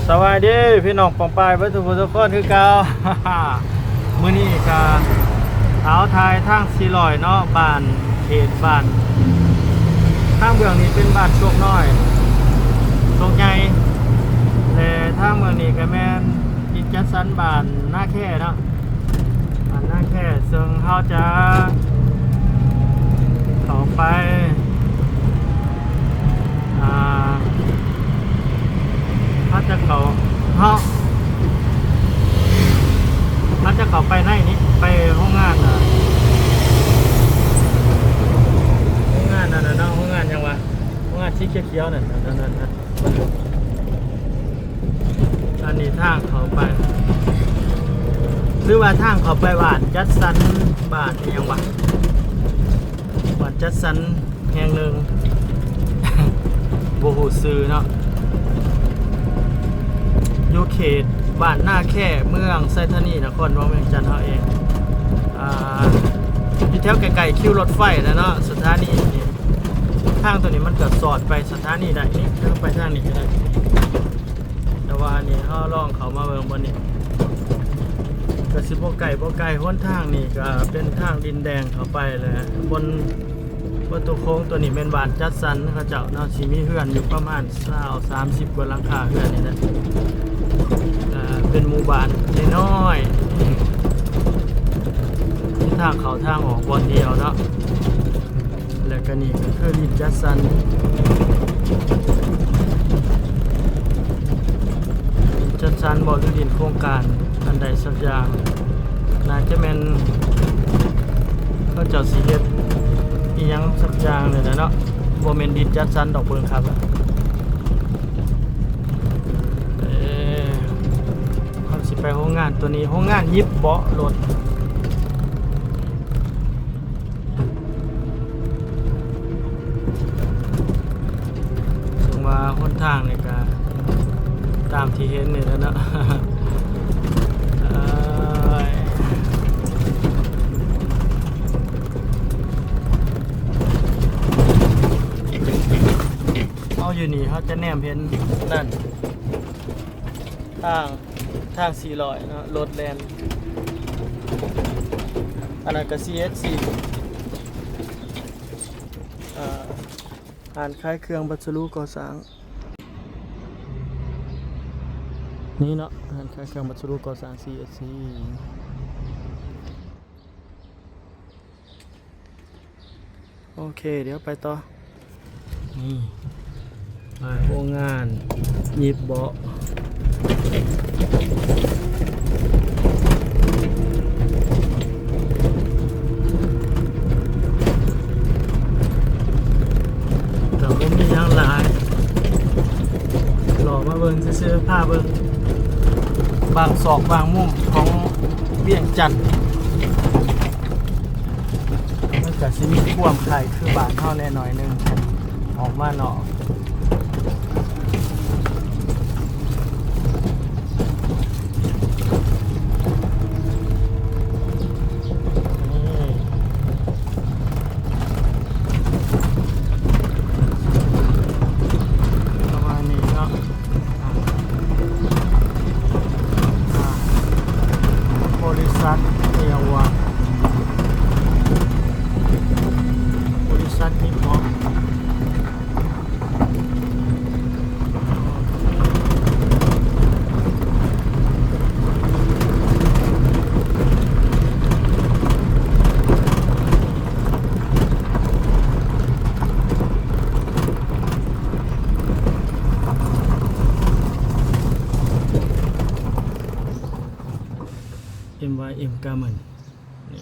ສະບາຍດີພີ່ນ້ອງປ້ອງປາຍເບິດທຸກຜູ້ທຸກຄົນຄືເກົ່າ. ມື້ນີ້ກະເອົາຖ່າຍທາງສີ່ຮ້ອຍເນາະ ບ້ານເຂດບ້ານ ທາງເບື້ອງນີ້ເປັນບ້ານໂຊກນ້ອຍ ໂຊກໃຫຍ່ ແລະທາງເບື້ອງນີ້ກະແມ່ນດິນຈັດສັນບ້ານນາແຄເນາະ. ອັນນາແຄ ເຊິ່ງເຮົາຈະເຂົ້າໄປ ອ່າ ເຮົາຈະເຂົ້າ ເຮົາ ເຮົາຈະເຂົ້າໄປໃນນີ້ ໄປໂຮງງານ ອ່າ ໂຮງງານນັ້ນນະເນາະ ໂຮງງານຫຍັງວະ ໂຮງງານສີຂຽວໆນັ້ນ ນັ້ນໆໆ. ອັນນີ້ທາງເຂົ້າໄປ ຫຼືວ່າທາງເຂົ້າໄປບ້ານຈັດສັນ ບ້ານອີ່ຫຍັງວະ ບ້ານຈັດສັນແຫ່ງໜຶ່ງ ບໍ່ຮູ້ຊື່ເນາະ ຢູ່ເຂດບ້ານນາແຄ ເມືອງໄຊທານີ ນະຄອນຫຼວງວຽງຈັນເຮົາເອງ. ອ່າ ຢູ່ແຖວໃກ້ໆຄິວລົດໄຟນະເນາະ ສະຖານີນີ້. ທາງໂຕນີ້ມັນກະສອດໄປສະຖານີໄດ້ນີ້ ເຮົາໄປທາງນີ້ກະໄດ້ ແຕ່ວ່າອັນນີ້ເຮົາລອງເຂົ້າມາເບິ່ງບ່ອນນີ້ ກະຊິບໍ່ໄກ ບໍ່ໄກ ຫົນທາງນີ້ກະເປັນທາງດິນແດງເຂົ້າໄປແຫຼະ. ບ່ອນປະຕູໂຄ້ງໂຕນີ້ແມ່ນບ້ານຈັດສັນເຂົາເຈົ້າເນາະ ຊິມີເຮືອນຢູ່ປະມານຊາວ ສາມສິບກວ່າຫຼັງຄາເຮືອນນີ້ແຫຼະ ເປັນໝູ່ບ້ານນ້ອຍໆ ມີທາງເຂົ້າທາງອອກບ່ອນດຽວເນາະ. ແລະກະນີ້ກະຄືດິນຈັດສັນ ດິນຈັດສັນບໍ ຫຼືດິນໂຄງການອັນໃດສັກຢ່າງ ໜ້າຈະແມ່ນເຂົາເຈົ້າຊິເຮັດອີ່ຫຍັງສັກຢ່າງນີ້ແຫຼະເນາະ ບໍ່ແມ່ນດິນຈັດສັນດອກ ເບິ່ງຄັກລະ. ເອີ ເຮົາຊິໄປໂຮງງານໂຕນີ້ ໂຮງງານຫຍິບເບາະລົດ. ເຊິ່ງວ່າຫົນທາງນີ້ກະຕາມທີ່ເຫັນນີ້ແຫຼະເນາະ ເອີຍ ເຮົາຢູ່ນີ້ເຮົາຈະແນມເຫັນນັ້ນ ທາງ ທາງສີ່ຮ້ອຍເນາະ ລົດແລ່ນ ອັນນັ້ນກະ ຊີເອັດຊີ ອ່າ ຮ້ານຂາຍເຄື່ອງວັດສະດຸກໍ່ສ້າງ ນີ້ເນາະ ຮ້ານຂາຍເຄື່ອງວັດສະດຸກໍ່ສ້າງ ຊີເອັດຊີ. ໂອເຄ ດຽວໄປຕໍ່ ນີ້ ໂຮງງານຫຍິບເບາະ ກະບໍ່ມີຫຍັງຫຼາຍ ເລາະມາເບິ່ງຊື່ໆ ພາເບິ່ງບາງຊອກບາງມຸມຂອງວຽງຈັນ. ມັນກະຊິມີຄວາມຄ້າຍຄືບ້ານເຮົາແດ່ໜ້ອຍໜຶ່ງ ອອກມານອກ ນີ້ ປະມານນີ້ເນາະ. ອ່າ ອ່າ ບໍລິສັດອີ່ຫຍັງວະ ບໍລິສັດນີ້ບໍ ເອັມວາຍເອັມ ກາເມັນ ນີ້